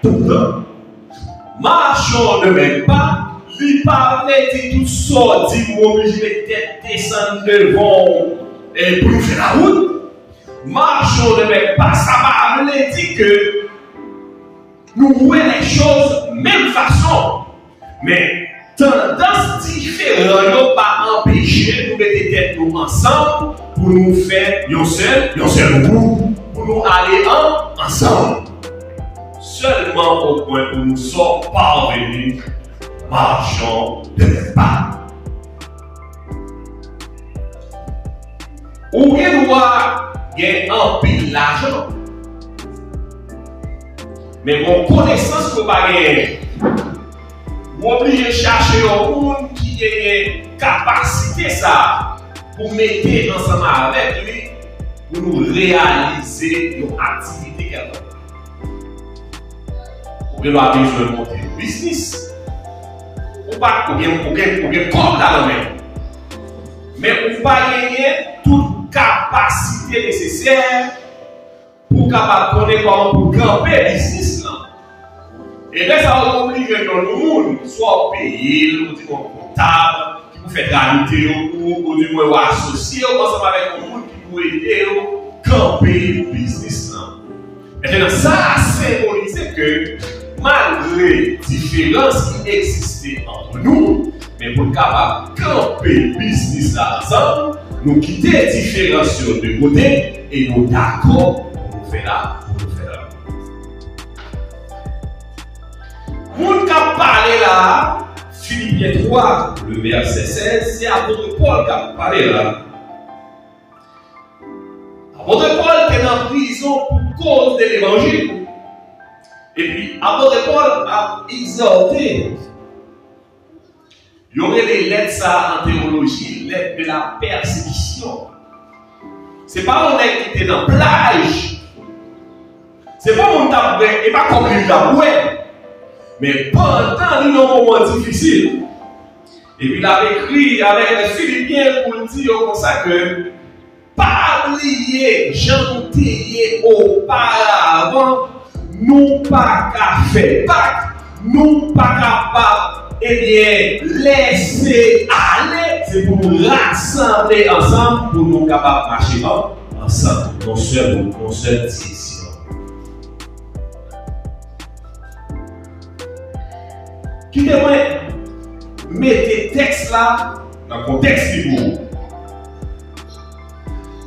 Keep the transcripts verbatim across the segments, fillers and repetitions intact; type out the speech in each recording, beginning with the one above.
Toutan. Marchons de même pas, li pa vle di tout sa w di m ou oblije met tèt desann devan w, e pou nou fè lawout. Marchons de même pas, sa pa vle di ke nou wè lè choz menm fason. Men, tandans diferan yo pa anpeche nou mete tèt nou ansanm pou nou fè yon sèl, yon sèl wout, pou nou ale an, ansanm. Seulement au point où nous sommes parvenus, marchons de même pas. Ou gen dwa gen anpil lajan, men gen konesans ke w pa genyen. Ou oblije chache yon moun ki genyen kapasite sa a pou mete ansanm avèk li pou nou reyalize yon aktivite kèlkonk. Ou gen dwa bezwen monte yon biznis. Ou pa, ou gen, ou gen, ou gen kòb la nan men w. Men ou pa genyen tout kapasite nesesè pou w kapab konnen kòman pou w kanpe biznis lan. E lè sa a, ou oblije jwenn yon moun, swa w peye l, ou di yon kontab, ki pou fè tramite yo pou ou, oudimwen ou asosye w ansanm avèk yon moun ki pou ede w kanpe biznis lan. Mentnan, sa a senbolize ke malgre diferans ki egziste ant nou, men pou n kapab kanpe biznis la ansanm, nou kite diferans yo de kote e nou dakò pou nou fè la, pou nou fè la. Moun k ap pale la a, Filipyen twa, le vèsè sèz, se apot Pòl k ap pale la. Apot Pòl te nan prizon pou koz de levanjil. Epi apot Pòl ap egzòte. Yo rele lèt sa a an teyoloji, lettre de la persécution. Se pa yon nèg ki te nan plaj. Se pa moun t ap bwè, e pa kòb li t ap bwè. Men pandan li nan moman difisil, epi l ap ekri avèk lè Filipyen pou l di yo konsa ke pa bliye jan nou te ye oparavan, nou pa ka fè pak, nou pa kapab, ebyen, lèse ale, se pou nou rasanble ansanm, pou nou kapab mache an, ansanm, yon sèl, yon sèl direksyon. Kite mwen mete tèks la nan kontèks li pou ou.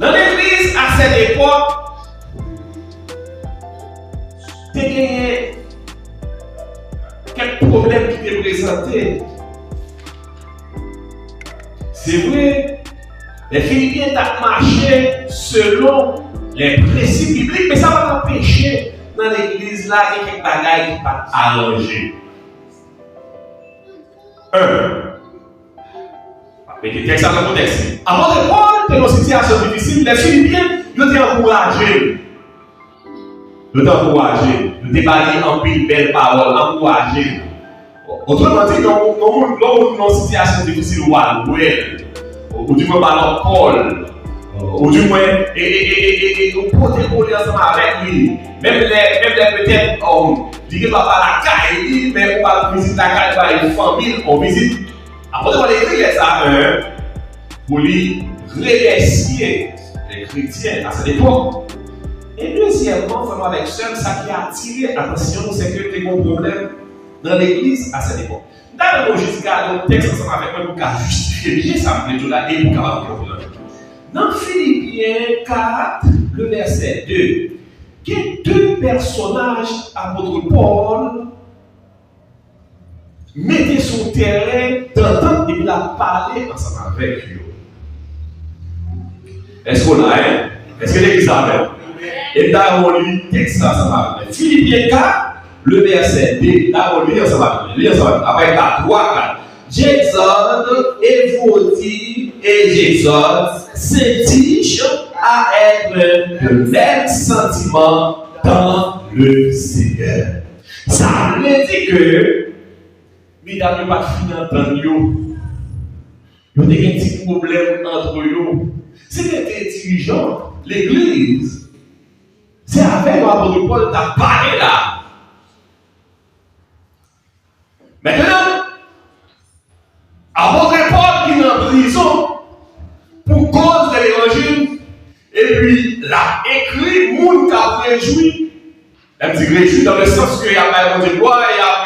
Nan legliz a sèt epòk, te genyen kèk pwoblèm ki te prezante. Se vre, lè Filipyen t ap mache selon lè prensip biblik, men sa pa t anpeche nan legliz la gen kèk bagay ki pa t aranje. En, m ap mete tèks la nan kontèks li. Apot Pòl te nan yon sitiyasyon difisil, lè Filipyen yo te ankouraje l. Yo te ankouraje l. Yo te ba li anpil bèl pawòl, ankouraje l. Otreman di, lè yon moun, lè yon moun nan yon sitiyasyon difisil, ou al wè l, ou, ou di mwen ba l yon kòl, ou di mwen, e, e, e, e, e, e, ou pote kole ansanm avèk li. Menm lè, menm lè petèt, um, li gen dwa pa lakay li, men ou ba l vizit lakay, ou ba l fanmi l, yon vizit. Apot Pòl ekri lèt sa a, en, pou li remèsye lè kretyen a sèt epòk. E dezyèmman, frè m avèk sè m, sa ki atire atansyon nou, se ke te gen yon pwoblèm nan legliz a sèt epòk. M ta renmen w jis gade yon tèks ansanm avèk mwen pou w ka jistifye byen sa m vle di w la e pou w kapab konprann. Nan Filipyen kat, le vèsè de, gen de pèsonaj apot Pòl mete sou tèren dantant epi l ap pale ansanm avèk yo. Èske w la, en? Èske legliz la avè m? E m ta renmen w li tèks la ansanm avèk mwen. Filipyen kat, le vèsè de, m ta renmen w li ansanm avèk mwen. Li ansanm avèk mwen. Apre kat, twa, kat. J'exhorte, Évodie et j'exhorte, Sentich, à être de même sentiment dans le Seigneur. Sa vle di ke medam yo pa t fin antann yo. Yo te gen ti pwoblèm ant yo. Se te de dirijan legliz. Se avè yo apot Pòl t ap pale la. Mentnan, apot Pòl ki nan prizon pou koz de levanjil, epi l ap ekri moun k ap rejwi. Lè m di rejwi, dans le sens que y ap bay Bondye glwa, y ap,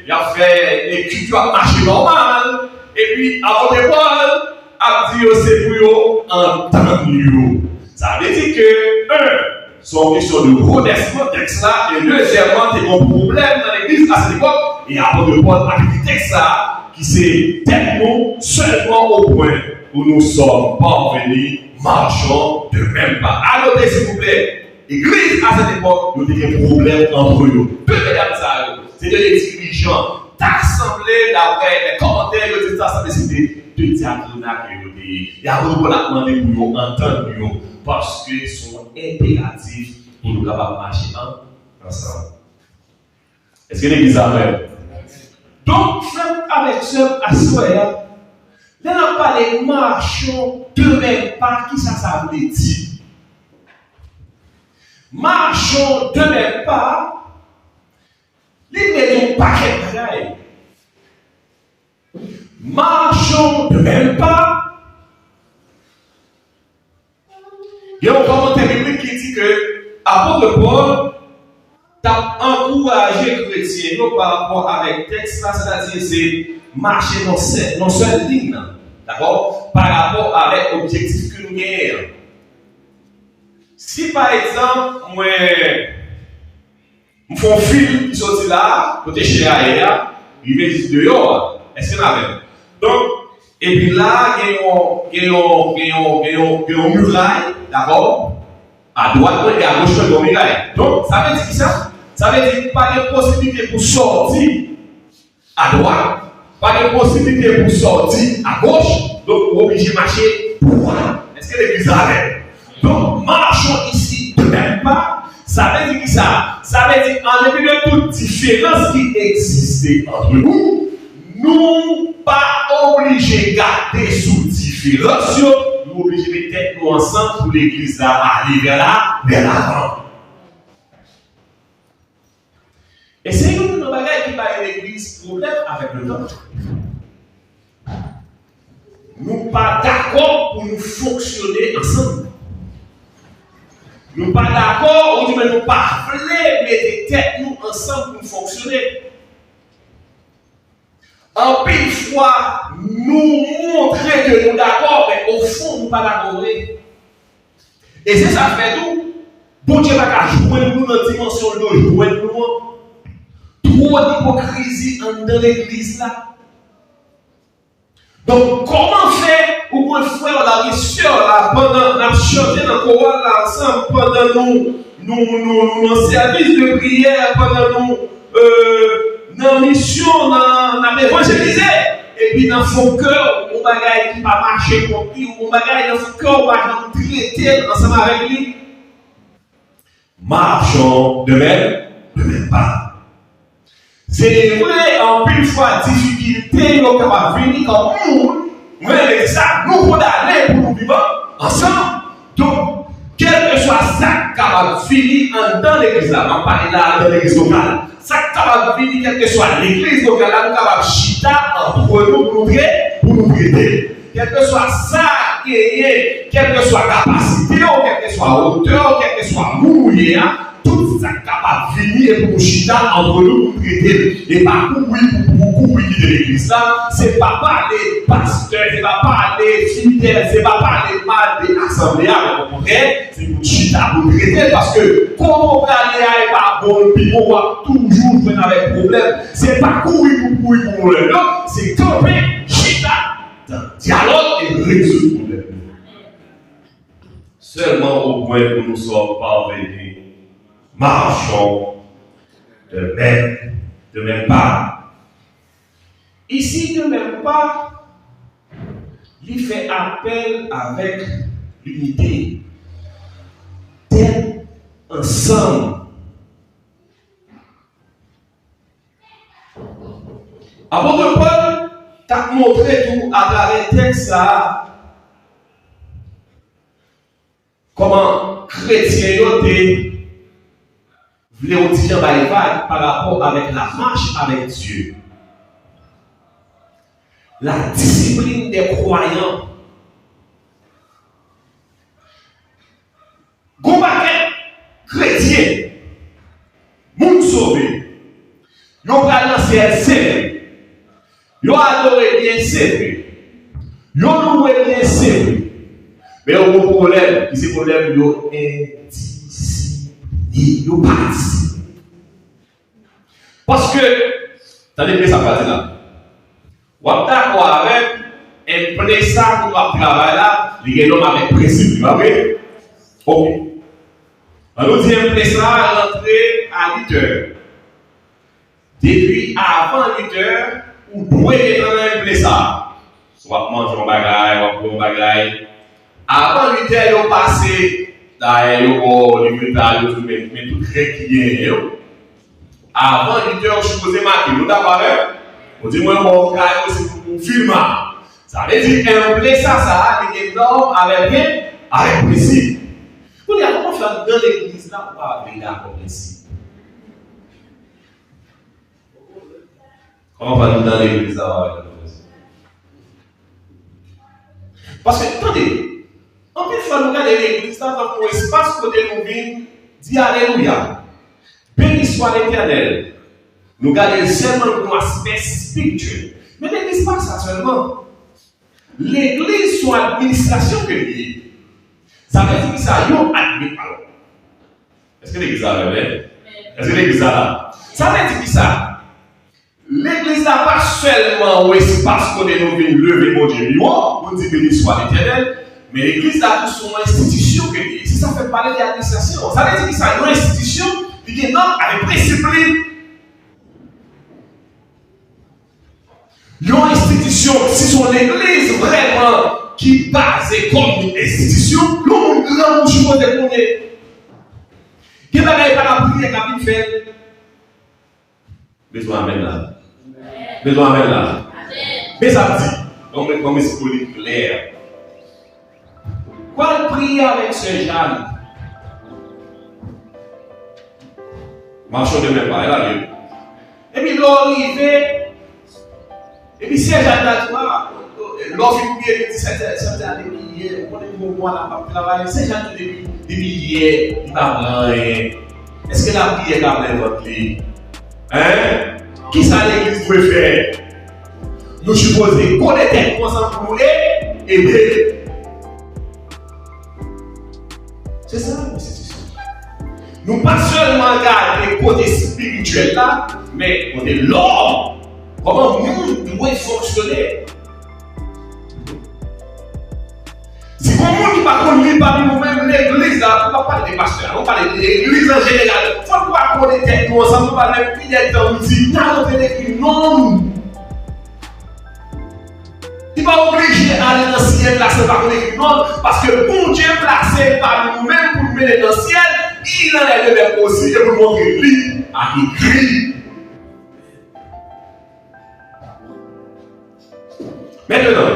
y ap fè etid yo, ap mache nòmal, epi apot Pòl ap di yo se pou yo antann yo. Sa vle di ke, en, se yon kesyon de redrèsman tèks la, e dezyèmman, te gen yon pwoblèm nan legliz a sèt epòk, e apot Pòl ap ekri tèks sa, ki se tèt nou sèlman au point où nous sommes parvenus, marchons de même pas. Anote, silvouplè, legliz a sèt epòk, yo te gen pwoblèm antre yo. De medam sa yo, se te de dirijan. Ta sanble, daprè lè kòmantè, yo di ta sanble se te de dyakrina ke yo te ye. E apot Pòl ap mande pou yo antann yo, paske se yon enperatif pou nou kapab mache an, ansanm. Èske legliz la prè? Donk, frè m avèk sè m, aswè a, lè n ap pale marchons de même pas, kisa sa vle di? Marchons de même pas, li vle di yon pakèt bagay. Marchons de même pas. Gen yon kòmantè biblik ki di ke apot Pòl t ap ankouraje kretyen yo pa rapò avèk tèks la, sètadi se mache nan sè-, nan sèl liy nan, dakò? Pa rapò avèk objektif ke nou genyen an. Si, pa egzanp, mwen, m fè yon fil ki soti la, kote chè a ye a, rive jis deyò a. Èske n avè m? Donk, epi la, gen yon, gen yon, gen yon, gen yon, gen yon miray, dakò? Adwat mwen e agoch mwen, gen yon miray. Donk, sa vle di kisa? Sa vle di pa gen posiblite pou sòti adwat, pa gen posiblite pou sòti agoch, donk ou oblije mache dwat. Èske legliz la avè m? Donk, marchons ici de même pas, sa vle di kisa? Sa vle di, an depi de tout diferans ki egziste antre nou, nou pa oblije gade sou diferans yo, nou oblije met tèt nou ansanm pou legliz la ale vè la, vè lavan. E se youn nan bagay ki bay legliz pwoblèm avèk letan. Nou pa dakò pou nou fonksyone ansanm. Nou pa dakò, oubyen nou pa vle mete tèt nou ansanm pou nou fonksyone. Anpil fwa, nou montre ke nou dakò, men ofon, nou pa dakò vre. E se sa k fè tou, Bondye pa ka jwenn nou nan dimansyon l dwe jwenn nou an. Twò dipokrizi anndan legliz la. Donk, kòman fè ou konn frè w la, gen sè w la, pandan n ap chante nan koral la ansanm, pandan nou, nou, nou, nou nan sèvis de priyè, pandan nou, euh, nan misyon, nan, n ap evanjelize, epi nan fon kè w, yon bagay ki pa mache kont li, yon bagay nan fon kè w pa janm trete l ansanm avèk li. Marchons de même, de même pas. Se vre, anpil fwa, difikilte yo kapab vini kòm moun. Mwen renmen di sa, nouvo dane pou nou viv ansanm. Donk, kèlkeswa sa k kapab vini anndan legliz la, m ap pale la anndan legliz lokal. Sa k kapab vini, kèlkeswa legliz lokal la, nou kapab chita antre nou pou nou tre-, pou nou trete. Kèlkeswa sa genyen, kèlkeswa kapasite w, kèlkeswa otè w, kèlkeswa moun ou ye a, tout sa k kapab vini e pou nou chita antre nou pou nou trete l. E pa kouri pou, pou kouri kite legliz la, se pa pale pastè, se pa pale fidèl, se pa pale mal de asanble a, men okontrè, se pou n chita pou n trete l, paske kote w prale a, e pa bon, pi bon, w ap toujou jwenn avèk pwoblèm. Se pa kouri pou kouri pou yon lè, non, se kanpe, chita, dyalòg e rezoud pwoblèm yo. Seulement au point où nous sommes parvenus, marchons de même, de même pas. Ici, de même pas, li fè apèl avèk linite. Tèt ansanm. Apot Pòl t ap montre tou atravè tèks sa a kòman kretyen yo te vle yon ti jan bay vag pa rapò avèk lamach avèk Dye. La discipline des croyants. Gon pakèt kretyen, moun sove, yo pral nan syèl, se vre. Yo adore byen, se vre. Yo louwe byen, se vre. Men yo gon pwoblèm, ki se pwoblèm yo endisiplinen, yo pa disiplinen. Paske, tande byen sa m pral di la. W ap dakò avè m, enplesa kote w ap travay la, li gen nòm avèk prensip li, pa vre? Oke. An nou di enplesa rantre a uit è. Depi avan uit è, ou dwe gentan nan enplesa. Si w ap manje yon bagay, w ap bwè yon bagay, avan uit è yo pase, dayè yo ba w livre ta, yo di w men, men tout règ ki genyen yo. Avan uit è, ou sipoze make. Nou dakò avè m? Ou di mwen, bon, kay ou se pou ou filma. Sa vle di, enplesa sa a, li gen nòm avèk, avèk prensip. Kounye a, kòman fè anndan legliz la, ou pa vle dakò prensip? Kòman fè anndan legliz la, ou pa vle dakò prensip? Paske, tande, anpil fwa nou gade legliz la tankou yon espas kote nou vin di alelouya. Beni swa Letènèl. Nou gade l sèlman nan yon aspè espirityèl. Men legliz pa sa sèlman. Legliz se yon administrasyon ke li ye. Sa vle di ki sa? Yon admi-, alò, èske legliz la vle? Èske legliz la la? Sa vle di ki sa? Legliz la pa sèlman yon espas kote nou vin leve Bondye pi wo, pou n di beni swa Letènèl, men legliz la tou se yon enstitisyon ke li ye. Se sa fè m pale de administrasyon. Sa vle di ki sa? Yon enstitisyon, li gen nòm avèk prensip li. Yon enstitisyon, si se yon legliz vrèman ki baze kòm yon enstitisyon, yon moun granmoun sipoze konnen. Gen bagay pa nan priyè k ap vin fè l. Bezwen amèn la. Bezwen amèn la. Men sa m di. Bon, men, bon, men, se pou li klè. Pral priye avèk sè Jane. Machon de men pa, e la li. Epi lè w rive, epi sè Jane la di w, a, lè w fin priye, li di, sè, sè, sè, depi yè, ou konnen gwo mwa la p ap travay, sè Jane di depi, depi yè, li pa pran anyen. Èske lapriyè ka plen vant li? Hein? Kisa legliz dwe fè? Nou sipoze kole tèt nou ansanm pou nou e-, ede. Se sa, enstitisyon. Nou pa sèlman gade kote espirityèl la, men kote lòm, kòman moun dwe fonksyone. Si gon moun ki pa konn li pami nou menm, legliz la, nou pa pale de pastè a, nou pale de legliz an jeneral. Fòk nou pa kole tèt nou ansanm, nou pa menm pi dètan nou di, n a antre depi non nou. Li pa oblije ale nan syèl la san pa konn ekri non l, paske Bondye plase l pami nou menm pou l mennen nan syèl, il en est de même aussi, e pou l montre li ak ekri. Mentnan,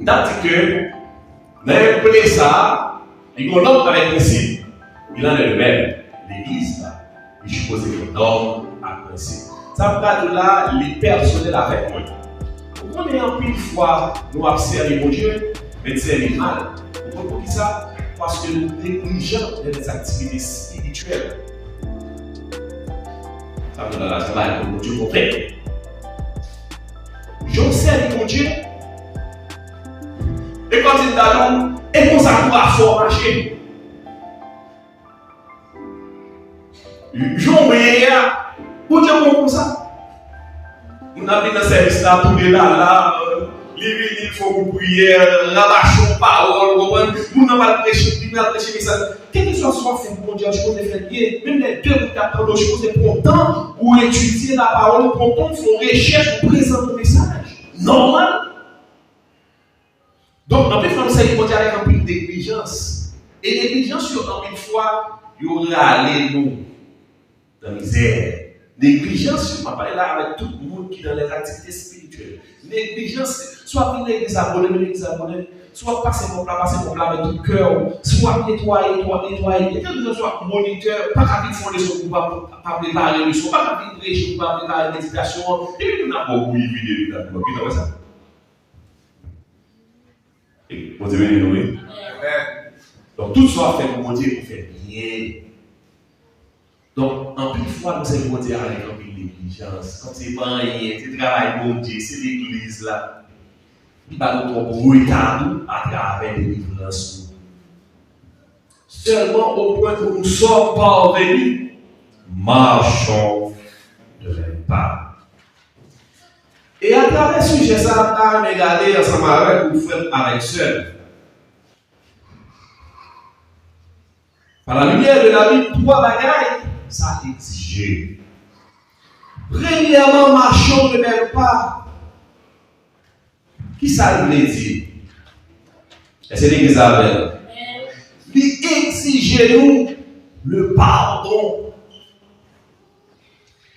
m t ap di ke nan enplesa a, li gen yon nòm avèk prensip. Il en est de même. Legliz la, li sipoze gen nòm ak prensip. Sa m pral di w la, li pèsonèl avèk mwen. Ou konnen anpil fwa, nou ap sèvi Bondye, men n sèvi mal. Ou konn poukisa? Paske nou neglijan nan lèzaktivite espirityèl. Sa m di w la, la, se yon bagay ke Bondye konprann. Jan w sèvi Bondye, e kòmsi m ta di w, e konsa tou afè w mache. Jan w ye a, Bondye bon konsa. Moun nan vin nan sèvis la, toude lala, li vini, l fè yon kout priyè, rabache yon pawòl, ou konprann? Moun nan pral preche, li pral preche mesaj. Kèlkeswa sa w ap fè pou Bondye a, ou sipoze fè l byen. Menm lè de moun k ap tande w, ou sipoze pran tan pou w etidye lapawòl, ou pran tan pou w fè yon rechèch, pou w prezante yon mesaj. Nòmal. Donk, anpil fwa, nou sèvi Bondye avèk anpil neglijans. E neglijans yo, anpil fwa, yo rale nou nan mizè. Neglijans yo, m ap pale la avèk tout moun ki nan lèzaktivite espirityèl. Neglijans, si w ap vin legliz la, bonnen, vin legliz la, bonnen. Si w ap pase pòt la, pase pòt la avèk tout kè w. Si w ap netwaye, netwaye, netwaye. Gen de leson, si w ap monitè, ou pa ka vin fè yon leson pou w pa, pa prepare leson. Ou pa ka vin preche pou w pa prepare meditasyon an. Epi moun nan ba w bouyi vide li nan bouyi. Ou wè sa? Bondye beni nou, wi. Donk, tout sa w ap fè pou Bondye, pou fè byen. Donk, anpil fwa, nou sèvi Bondye avèk anpil neglijans. Kòmsi se pa anyen, se travay Bondye, se legliz la. Li ba nou twòp reta tou atravè delivrans nou. Sèlman o pwen pou nou sòm pawveni, machon de menm pa. E atravè sijè sa a, m ta renmen gade ansanm avèk ou, frè m avèk sè m. Par la lumière de la Bible, twa bagay sa egzije. Premyèman, machon de menm pa. Kisa l vle di? Èske legliz la avè l? Li egzije nou le pardon.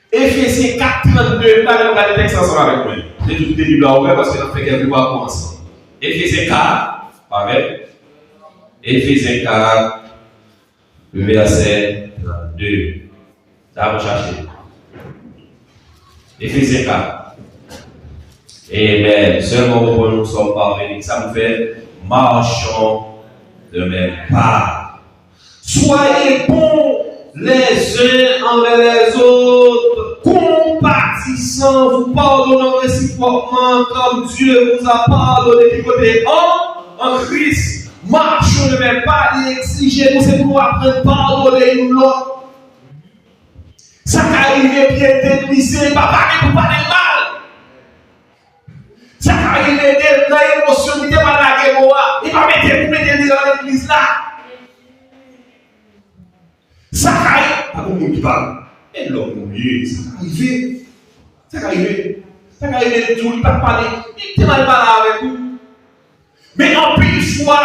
Efezyen kat trannde, m ta renmen nou gade tèks la ansanm avèk mwen. Depi w kite Bib la ouvè, paske n ap fè kèlke pawòl ansanm. Efezyen kat, avèk Efezyen kat, vèsè trannde. Sa nou chache. Efezyen kat. Amen. Sèlman reprann nou sòm pawveni. Sa nou fè? Marchons de même pas. Soyez bons les uns envers les autres, compatissants, vous pardonnant réciproquement, comme Dieu vous a pardonné. Ki kote? En, en Christ. Marchons de même pas, li egzije nou, se pou nou aprann padone youn lòt. Sa ka rive byen deplise, pa pale pou pale mal. Sa ka rive de nan emosyon, li te mal lage mo a, li pa mete pou mete li nan legliz la. Sa ka rive, pa gen moun ki pale. E lòm ou ye, sa ka rive. Sa ka rive. Sa ka rive, li di w, li pa t pale, li te mal pale avèk ou. Men anpil fwa,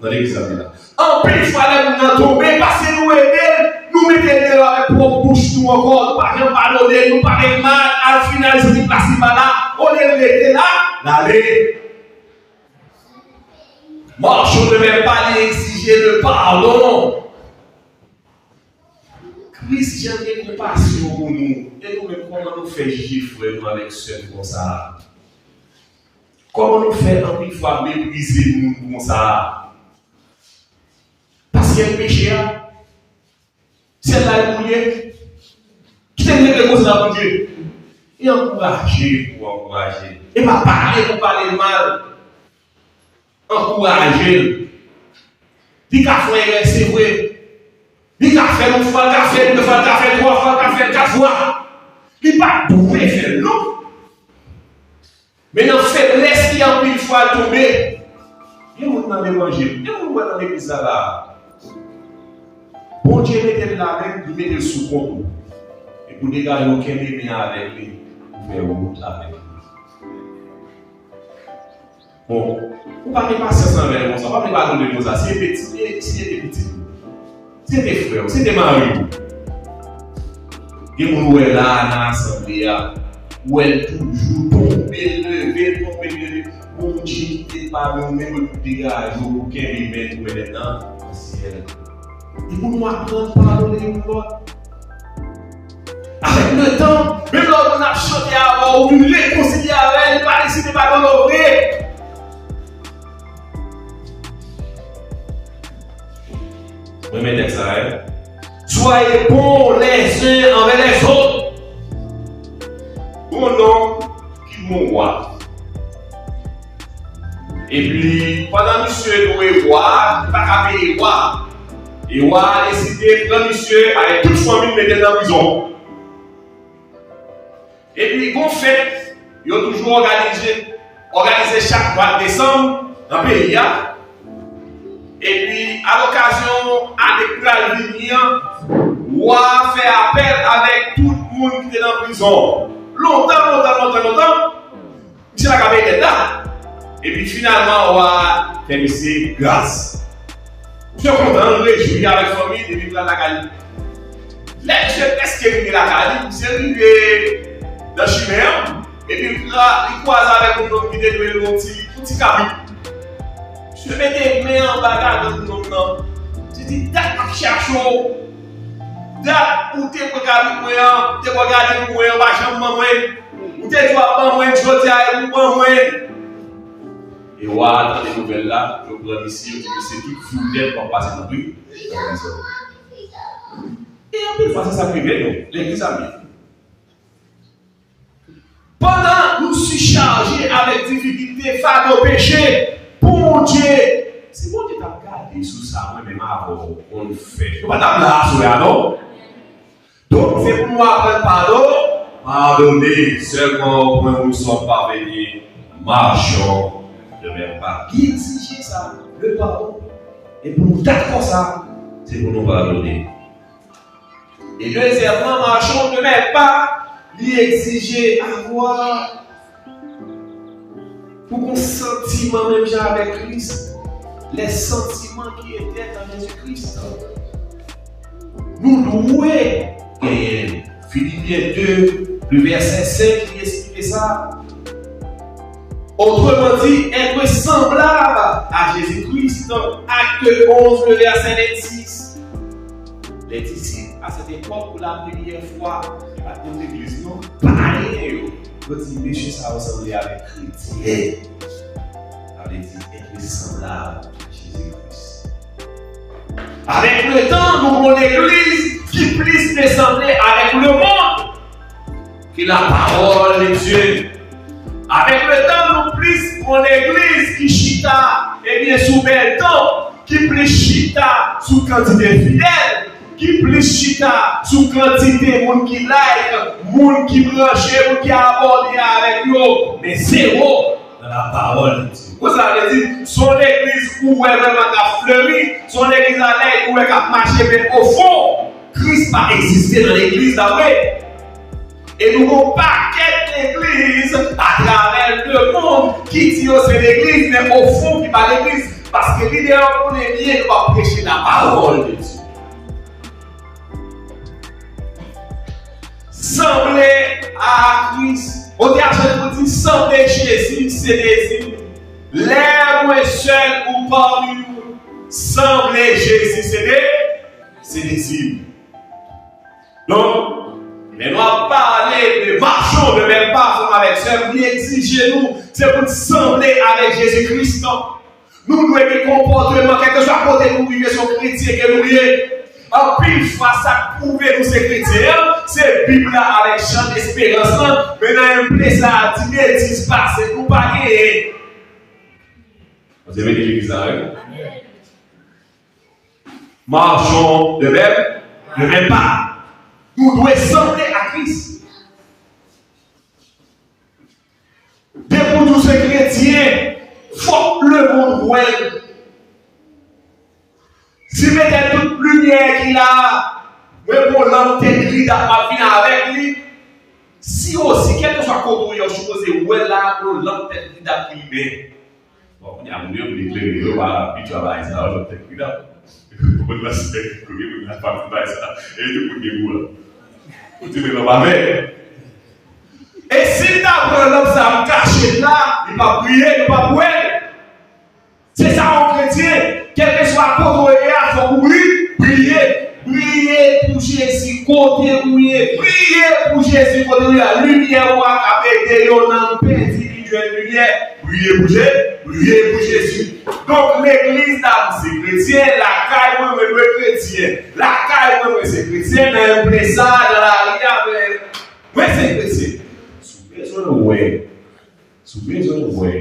nan legliz la, anpil fwa lè moun nan tonbe, pase nou ede l, nou mete l deyò avèk pwòp bouch nou ankò, nou pa janm padone l, nou pale l mal, al final, li santi plas li pa la, olye l rete la, l ale. Marchons de même pas, li egzije le pardon. Kris jan gen konpasyon pou nou. E nou menm, kòman nou fè jije frè nou avèk sè nou konsa? Kòman nou fè anpil fwa meprize moun konsa? Paske l peche a, syèl la e pou l ye. Kite l regle koze l ak Bondye. E ankouraje l pou ankouraje l. E pa pale pou pale l mal. Ankouraje l. Li ka fè erè, se vre. Li ka fè l yon fwa, l ka fè l de fwa, l ka fè l twa fwa, l ka fè l kat fwa. Li pa dwe fè l, non. Men nan feblès li, anpil fwa l tonbe. Gen moun nan levanjil, gen moun wè nan legliz la la. Bondye mete l la menm, li mete l sou kont ou. E pou degaje w, kenbe men avèk li, pou fè wout avèk li. Bon, ou pa gen pasyans anvè l konsa, ou pa vle padone l konsa. Si se te, si se te pitit ou, si se te frè w, si se te mari w, gen moun ou wè la a nan asanble a, ou wè l toujou tonbe, leve, tonbe, leve. Bondye kite l pa menm, menm pou degaje w, pou kenbe men l, pou mennen nan syèl. E pou nou aprann padone youn lòt. Avèk letan, menm lè yon moun ap chante avè w, ou vin rekonsilye avè l, li pa deside padone w vre. Mwen renmen tèks la, wi. Soyez bons les uns envers les autres. Bon nonm ki bon wa. Epi, pandan misye dwe wa, li pa ka peye wa. E wa a deside pran misye avèk tout fanmi l, mete l nan prizon. Epi, gon fèt, yo toujou òganize, òganize chak mwa desanm nan peyi a. Epi, a lokazyon ane k pral vini an, wa a fè apèl avèk tout moun ki te nan prizon. Lontan, lontan, lontan, lontan, misye pa ka peye dèt la. Epi finalman, wa a fè misye gras. Misye kontan, l rejwi avèk fanmi l, epi l pral lakay li. Lè misye prèske rive lakay li, misye rive nan chimen an, epi l pra-, li kwaze avèk yon nonm ki te dwe l yon ti, yon ti kabrit. Misye mete men anba gagann nonm nan. Misye di, dat m ap chache w. Dat ou te pran kabrit mwen an, ou te pran gade pou mwen an, ou pa janm ban mwen l. Ou te di w ap ban mwen l, jodi a e pou w ban mwen l. E wa a tande nouvèl la, yo pran misye, yo di misye tout jou nèt w ap pase nan pri, nan prizon. E anpil fwa, se sa k rive nou, legliz sa menm. Pandan nou sichaje avèk difikilte, fado peche, pou Bondye, si Bondye t ap gade sou sa, mwen menm avè w, konn fè. Yo pa t ap la aswè a, non? Donk, se pou nou aprann padone, padone, sèlman o pwen ou sòm pa veye, machon de menm pa. Li egzije sa, le padon. E pou nou dakò sa, se pou nou padone. E dezyèmman, machon de menm pa, li egzije avwa pou gon santiman menm jan avèk Kris, les sentiments qui étaient en Jésus-Christ. Nou dwe genyen l. Filipyen de, le vèsè senk, li esplike sa. Autrement dit, être semblable à Jésus-Christ. Acte onze, le verset vingt-six. Les disciples, à cette époque, pour la première fois, se pa t yon legliz, non, payen yo. Yo di, mesye sa yo sanble avèk kretyen. Sa vle di, être semblable à Jésus-Christ. Avèk letan, nou gon legliz ki plis vle sanble avèk lemonn ke lapawòl de Dye. Avèk letan, nou plis gon legliz ki chita, ebyen, sou bèl tan, ki plis chita sou kantite fidèl, ki plis chita sou kantite moun ki like, moun ki branche, moun ki abòne avèk yo, men zewo nan lapawòl de Dye. Konsa vle di, se yon legliz ou wè vrèman k ap fleri, se yon legliz alèg ou wè k ap mache, men ofon, Kris pa egziste nan legliz la vre. E nou gon pakèt legliz atravè lemonn ki di yo se legliz, men ofon ki pa legliz. Paske lidè yo konnen byen nou ap preche lapawòl de Dye. Sanble a Kris. Ou te achte pou di sanble Jezi, se dezi. Lè mwen sèl ou pami nou, sanble Jezi, se de, se dezi. Donk, lè nou ap pale de machon de menm pa, frè m avèk sè m, li egzije nou, se pou n sanble avèk Jezi Kris. Nou dwe gen konpòteman, kèlkeswa kote nou rive, se yon kretyen ke nou ye. Anpil fwa, sa k pwouve nou se kretyen an, se Bib la avèk chan esperans lan, men nan M P sa a di betiz pase, nou pa genyen. Bondye beni legliz la, wi. Marchons de même, de même pas. Nou dwe sanble a Kris. Depi w di w se kretyen, fòk lemonn wè l. Si petèt tout limyè ki la a, mwen gon lanp tèt ridap m ap vin avèk li, si osi, kèlkeswa kote w ye, w sipoze wè l la, gon lanp tèt ridap ki limen. Bon, kounye a, moun yo vin eklere yo pa pitya bagay sa yo, lanp tèt ridap. Moun nan se moun nan pa vin bay sa, e tout moun gen gou la. Ou di, men lanp avè. E si l ta pran lanp sa a, m kache l la, li p ap briye, nou p ap wè l. Se sa yon kretyen, kèlkeswa kote w ye a, fòk ou bri-, briye. Briye pou Jezi kote ou ye. Briye pou Jezi kote ou ye a. Limyè ou a k ap ede yon nanm pèdi vin jwenn limyè. Briye pou Je-, briye pou Jezi. Donk, legliz la, m se kretyen, lakay mwen, mwen dwe kretyen. Lakay mwen, mwen se kretyen, nan enplesa, nan lari a, mwen, mwen se kretyen. Si w bezwen wè, si w bezwen wè,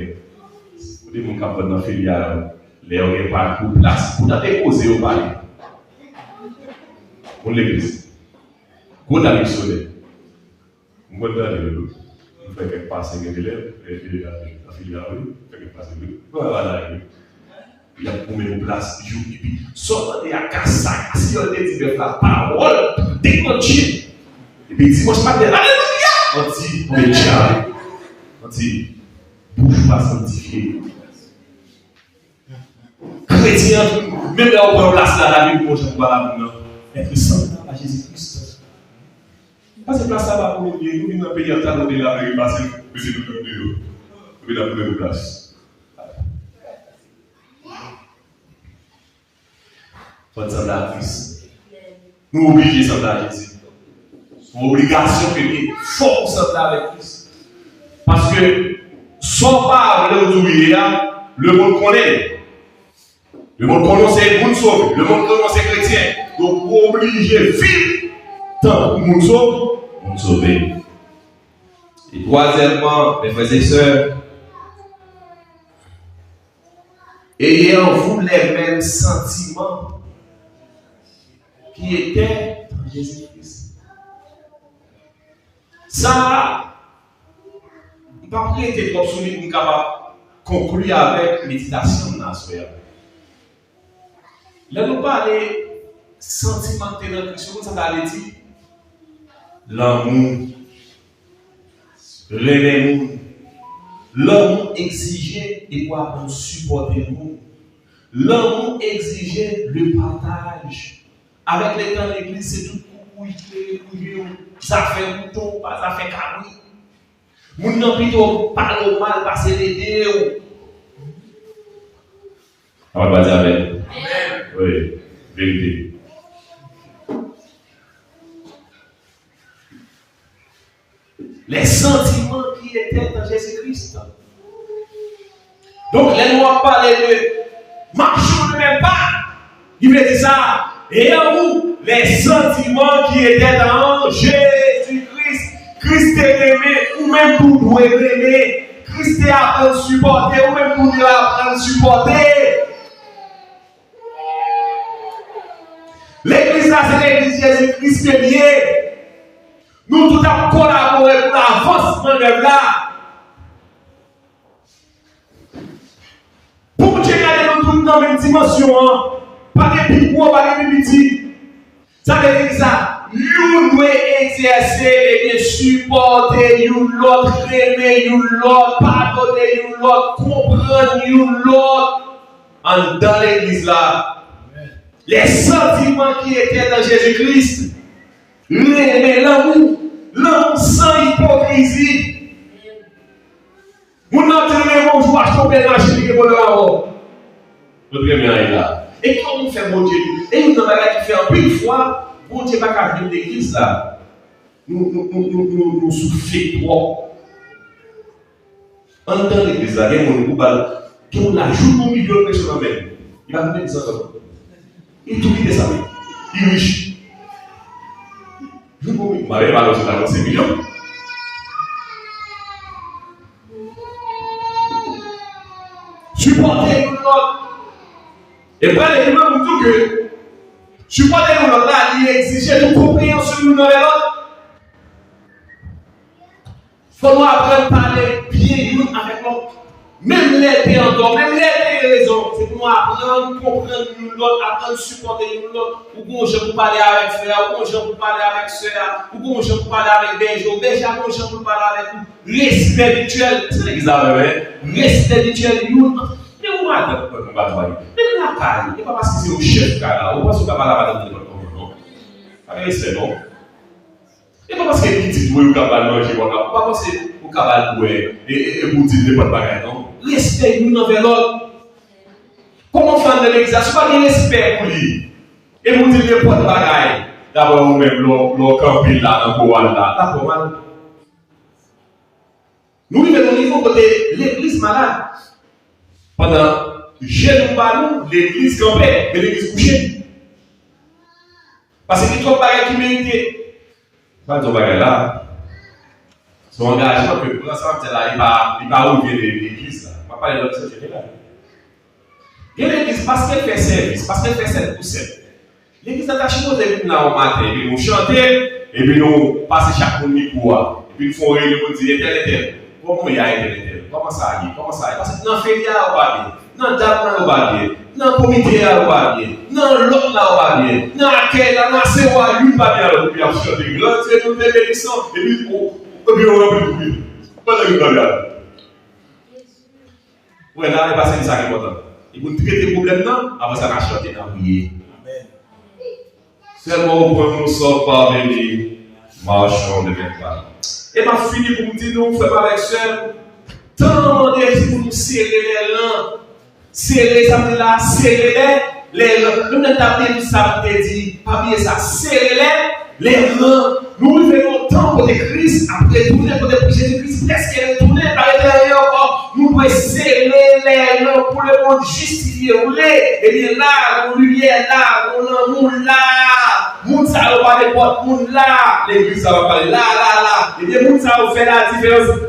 ou de moun k ap vann nan filiya yo, lè yo gen pakou plas, pou ta depoze yo pale. Moun legliz. Gwo dam misyonè. Mwen tande yo tou. M fè kèk pase gen elèv, e, e, nan filiya yo, fè kèk pase yo. Mwen pa la yo. Y ap goumen pou plas yo, epi sa w tande a ka sa, si yo te di bèf la pawòl pou deklannche. Epi dimanch maten, alelouya! Manti, konbyen djab. Manti, bouch ou pa sanntifye. Kretyen an tou, menm lè w pran plas la, la vin bon jan pou ba moun nan. Èt sanblab a Jezi Kris. Paske plas la pa pou nou ye, nou vin nan peyi an talon de la meri pase, mete nou nan deyò. Nou vin ap goumen pou plas. Fò n sanble a Kris. Nou oblije sanble a Jezi. Se yon obligasyon ke li ye. Fòk ou sanble avèk Kris. Paske sa w pa vle w di w ye a, Lemonn konnen l. Lemonn konnen w se moun sove. Lemonn konnen w se kretyen. Donk, ou oblije viv tankou moun sove, moun sove. E twazyèmman, mes frères et sœurs, ayez en vous les mêmes sentiments qui étaient en Jésus-Christ. Sa a, m p ap rete twòp sou li pou m kapab konkli avèk meditasyon m nan aswè a. Lè nou pale santiman ki te nan Kris yo, konn sa sa vle di? Lanmou, renmen moun. Lanmou egzije de pou aprann sipòte moun. Lanmou egzije le pataj. Avèk letan legliz, se tout kouri, kouri, kouri, zafè mouton, pa zafè kabrit. Moun nan pito pale w mal pase l ede w. Sa pa pase avèk? Wi, verite. Les sentiments qui étaient en Jésus-Christ. Donk, lè nou ap pale de marchons le même pas, li vle di sa, ayez en vous les sentiments qui étaient en Jésus-Christ. Kris te renmen, ou menm tou dwe renmen. Kris te aprann sipòte, ou menm tou dwe aprann sipòte. Legliz la, se legliz Jezi Kris ke l ye. Nou tout ap kolabore pou lavansman lèv la. Bondye gade nou tout nan menm dimansyon an. Pa gen pi gwo, pa gen pi piti. Sa vle di ki sa? Youn dwe egzèse, ebyen, sipòte youn lòt, renmen youn lòt, padone youn lòt, konprann youn lòt. Anndan legliz la, les sentiments qui étaient en Jésus-Christ. Renmen, lanmou, lanmou san ipokrizi. Moun nan di l renmen w, jou achte yon bèl machin, li gen pwoblèm avè w. Mwen renmen anyen la. E kòman w fè Bondye? E youn nan bagay ki fè anpil fwa Bondye pa ka vin legliz la. Nou, nou, nou, nou, nou, nou sou fake twòp. Anndan legliz la, gen moun ou ba l, gen moun la, jou yon milyon peso nan men l. Li pa vin legliz ankò. Li tou kite sa. Li rich. Jou yon milyon. Mwen pa vle pale w sou sa, se milyon. Sipòte youn lòt. E pale youn lòt pou di ke sipòte youn lòt la, li egzije tou konpreyansyon youn anvè lòt. Fò nou aprann pale byen youn avèk lòt. Menm lè te antò, menm lè te gen rezon, se pou nou aprann konprann youn lòt, aprann sipòte youn lòt. Ou gon jan pou pale avèk frè a, ou gon jan pou pale avèk sè a, ou gon jan pou pale avèk bèje, ou bèje a gon jan pou pale avèk ou. Respè mityèl. Se legliz la menm, wi. Respè mityèl youn. Men ou madanm, mwen, mwen pa travay. Menm lakay, e pa paske se ou chèf kay la, ou panse ou ka pale a madanm nenpòt kòman, non. Pa gen respè, non. E pa paske pitit ou yo ka ba l manje, ou ka, ou pa panse ou ka ba l bwè, e, e, e pou di l nenpòt bagay, non. Respè youn anvè lòt. Kòman w fè anndan legliz la, si w pa gen respè pou li, e pou di l nenpòt bagay, daprè ou menm, lè w, lè w kanpe la, nan koral la, dakò, mal. Nou rive nan nivo kote legliz malad. Pandan je nou ba nou, legliz kanpe, men legliz kouche. Paske gen twòp bagay ki merite. Mwen di yon bagay la. Se yon angajman ke m pran sa, m di la, li pa, li pa revyen de legliz la. Mwen pale lòt sou jeneral. Gen legliz, paske l fè sèvis, paske l fè sèt pou sèt. Legliz la ta sipoze vin la yon maten, epi nou chante, epi nou pase chak moun mikwo a, epi nou fè yon reyinyon pou n di, entèl, entèl, kòman w ye a, entèl, entèl? Kòman sa ye? Kòman sa ye? Paske nan feriya a yo pa byen, nan dat la yo pa byen, nan komite a yo pa byen, nan lòt la yo pa byen, nan akèy la, nan asewa a, youn pa byen, alò, epi y ap chante, Grandye nou te benisan, epi, o, epi yo ranpli tou, wi. Pandan youn pa byen. Ou wè la, e pa se sa ki enpòtan. E pou n trete pwoblèm nan, apre sa, n a chante, n a priye. Sèlman au point où nous sommes parvenus, marchons de même pas. E m ap fini pou m di nou, frè m avèk sè m, tan an mande pou nou sere lè ran. Sere, sa vle di la, sere lè, lè ran. Nou menm t ap li sa m te di, pa bliye sa, sere lè, lè ran. Nou rive nan yon tan kote Kris ap retounen, kote Jezi Kris prèske retounen, pa rete anyen ankò. Nou dwe sere lè Nan pou lemonn jistifye vre, ebyen la, gon limyè la, gon lanmou la. Moun sa yo pa nenpòt moun la. Legliz sa va pale la, la, la. Ebyen, moun sa yo fè la diferans.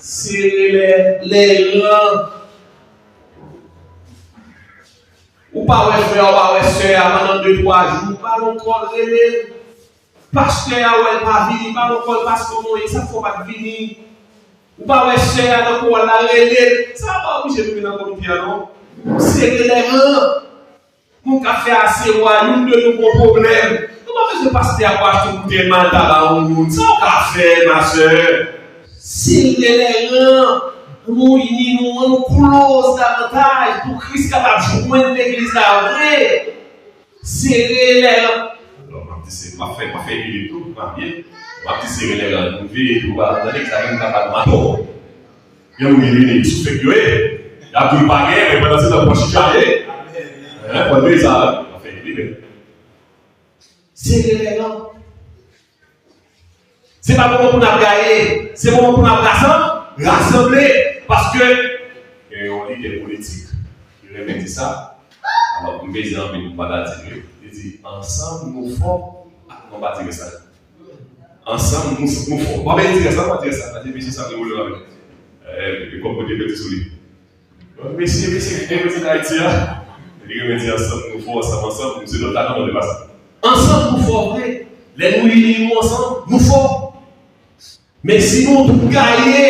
Sere lè, lè ran. Ou pa wè frè, ou pa wè sè a pandan de, twa jou, ou pa gon kòl rele l. Pastè a wè l pa vini, pa gon kòl pastè, mwen, sa fè w pa t vini. Ou pa wè sè a nan kowòl la rele l. Sa pa oblije rive nan komite a, non. Ou sere lè ran. Moun ka fè ase wa, youn de nou gon pwoblèm. Nou pa bezwen pastè a pou achte yon boutèy Malta ba yon moun. Sa w ka fè, ma sè? Sere lè ran. Nou ini nou, nou close davantaj pou Kris kapab jwenn legliz la vre. Sere lè ran. Alò, m ap di se, m ap fè, m ap fè vini tou, m ap byen. M ap di sere lè ran. Nou veye tou, pa tande ki sa gen kapab maton. Gen moun ki vini sou fake yo ye. Y ap di w pa genyen, men pandan se tan pòch chaje. Hein, pòch sa, w ap fè li, men. Sere lè ran. Se pa moman pou n ap gaye, se moman pou n ap rasanm, rasanble. Paske gen yon lidè politik ki renmen di sa, alò m beze anpil pou m pa ta di l, li di, ansanm nou fò, ak non pa di rès la. Ansanm, nou, nou fò. Bon, men di rès la, pa di rès la, pa di mesye sa ki woule avè. Eh, kòm kote pèdi sou li. Bon, mesye, mesye, ki gen mesye Ayiti a. Li gen mesye ansanm, nou fò, ansanm, ansanm, nou se lòt la, non, non, se pa sa. Ansanm, nou fò vre. Lè nou ini nou ansanm, nou fò. Men si nou tout gaye,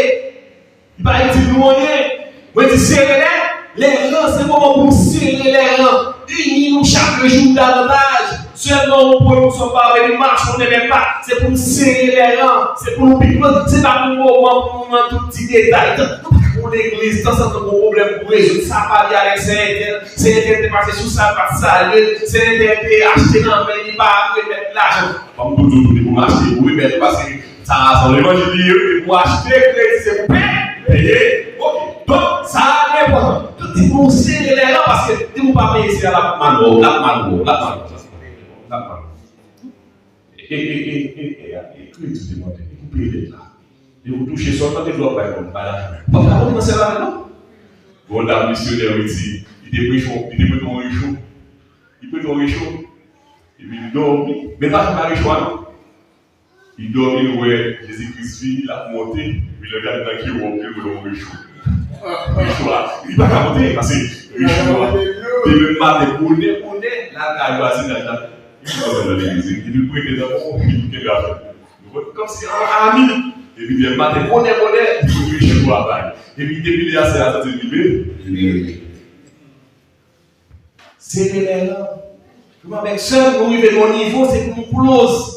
li pa itil nou anyen. Mwen di sere lè, lè ran, se moman pou nou sere lè ran. Ini nou chak jou davantaj. Sèlman yon pwen nou sot pa vle mache, yon nèmè pa. Se pou nou sere lè ran. Se pou nou pi pran. Se pa pou moman pou nou nan tout ti detay. Tan, nou pa ka pou legliz, tanzantan gon pwoblèm pou rezoud. Sa pale avèk sè entèl. Sè entèl te pase sou sa, l pa t salye l. Sè entèl te achte nan men li, pa remèt lajan. Ban m tou di w tou, depi w achte, ou remèt li, paske sa rasanm levanjil li ye, wi, depi w achte, kredi se pou pe-, peye. Oke. Donk, sa a enpòtan. Donk, depi w sere lè ran, paske depi w pa peye, se a l ap mal wè w, l ap mal wè w, l ap mal wè w. L ap mal wè w. E, e, e, e, e, e, e, kredi te mande, e pou peye dèt la. Depi w touche sòl, tande dlo ap bay kòb, bay lajan. Ou p ap ka monte nan syèl avè l, non. Gon dam misyonè, wi, di, li te preche, li te prete yon recho. Li prete yon recho. Epi li dòmi. Men pa janm bay recho a, non. Li dòmi, li wè Jezi Kris vini, l ap monte, epi lè l gade nan kiwòm, li wè yon recho. Recho a, li pa ka monte, paske recho a, demen maten, bonè, bonè, l al kay vwazinaj la. Li pa nan legliz, epi l prete nan men w, epi l kenbe afè l. Nou wè, kòmsi an ami. Epi demen maten, bonè, bonè, li recho a bay. Epi depi lè a, se a santi l libere. Sere lè ran. Frè m avèk sè m, nou rive nan yon nivo, se pou nou close.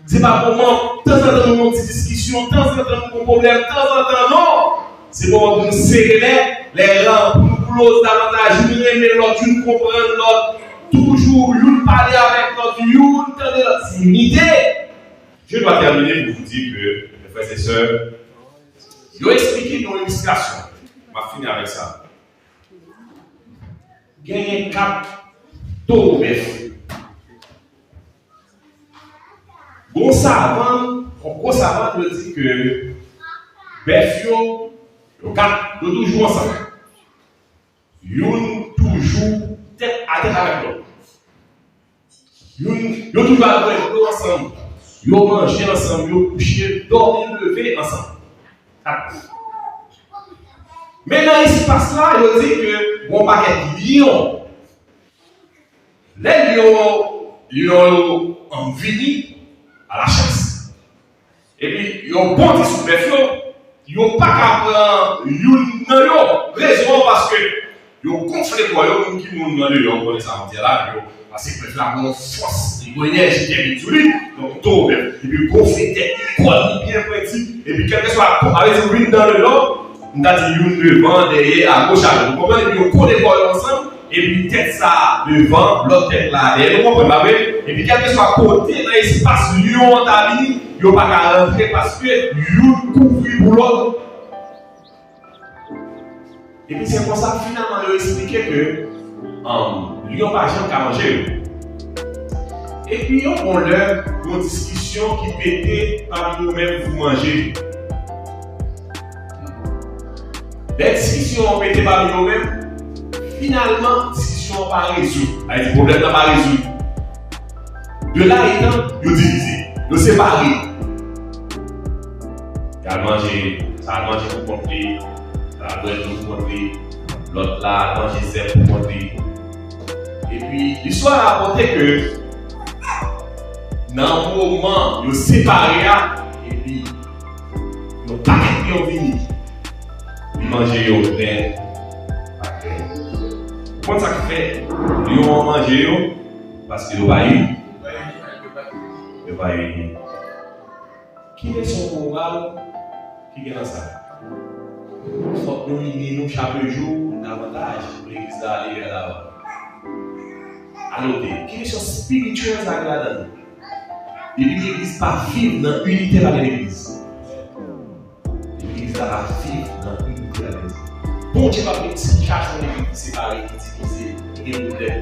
Se pa moman, tanzantan nou nan yon ti diskisyon, tanzantan nou gon pwoblèm, tanzantan non. Se moman pou nou sere lè, lè ran, pou nou close davantaj, youn renmen lòt, youn konprann lòt, toujou youn pale avèk lòt, youn tande lòt. Se inite. Je dois terminer pour vous dire que, mes frères et sœurs, yo eksplike nou yon ilistrasyon. M ap fini avèk sa. Genyen kat towo bèf. Gon savann, yon gwo savann, yo di ke bèf yo, yo kat, yo toujou ansanm. Youn toujou tèt a tèt avèk lòt. Youn, yo toujou al bwè dlo ansanm. Yo manje ansanm, yo kouche, dòmi, leve ansanm. Men nan espas la, yo di ke gon pakèt lyon. Lè lyon, lyon yo, ann vini, alachas. Epi yo bondi sou bèf yo, yo pa ka pran youn nan yo. Rezon an paske yo gonfle kò yo, moun ki moun nan deyò, ou konnen sa m ap di a la, yo, paske bèf la gon fòs, li gon enèji tèmik sou li, donk towo bèf, epi l gonfle tèt li, kò li byen pwenti, epi kèlkeswa, avèdi youn nan deyò, m ta di youn devan, dèyè, agoch, adwat. Ou konprann? Epi yo kole kò yo ansanm, epi tèt sa a devan, lòt tèt la dèyè. Nou konprann, pa vre? Epi kèlkeswa kote nan espas lyon an ta vini, yo pa ka rantre paske youn kouvri pou lòt. Epi se konsa, finalman, yo eksplike ke, um, lyon pa janm ka manje yo. Epi yon bon lè, yon diskisyon ki pete pami yo menm pou manje. Lè diskisyon an pete pami yo menm, Finalman, diskisyon an pa rezoud. Sa vle di, pwoblèm nan pa rezoud. De la etan, yo divize, yo separe. Y al manje, sa al manje pou kont li, sa al bwè dlo pou kont li, lòt la al manje zèb pou kont li. Epi, listwa a rapòte ke nan moman yo separe a, epi yon pakèt lyon vini. Li manje yo grenn pa grenn. Ou konn sa k fè lyon an manje yo? Paske yo pa ini. Yo pa ini. Ki leson moral ki gen nan sa? Fòk nou ini nou chak jou davantaj pou legliz la ale vè lavan. Anote, ki leson espirityèl sa gen ladan l? Depi legliz pa viv nan inite, pa gen legliz. Legliz la pa viv nan inite, pa gen legliz. Bondye pa vle chache yon legliz ki separe, ki divize, ki gen pwoblèm.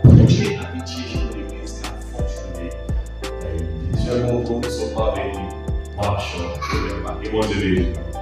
Bondye abitye yon legliz k ap fonksyone nan inite. Sèlman w sot pa veni, w ap chò, pwoblèm pa. Ke Bondye beni.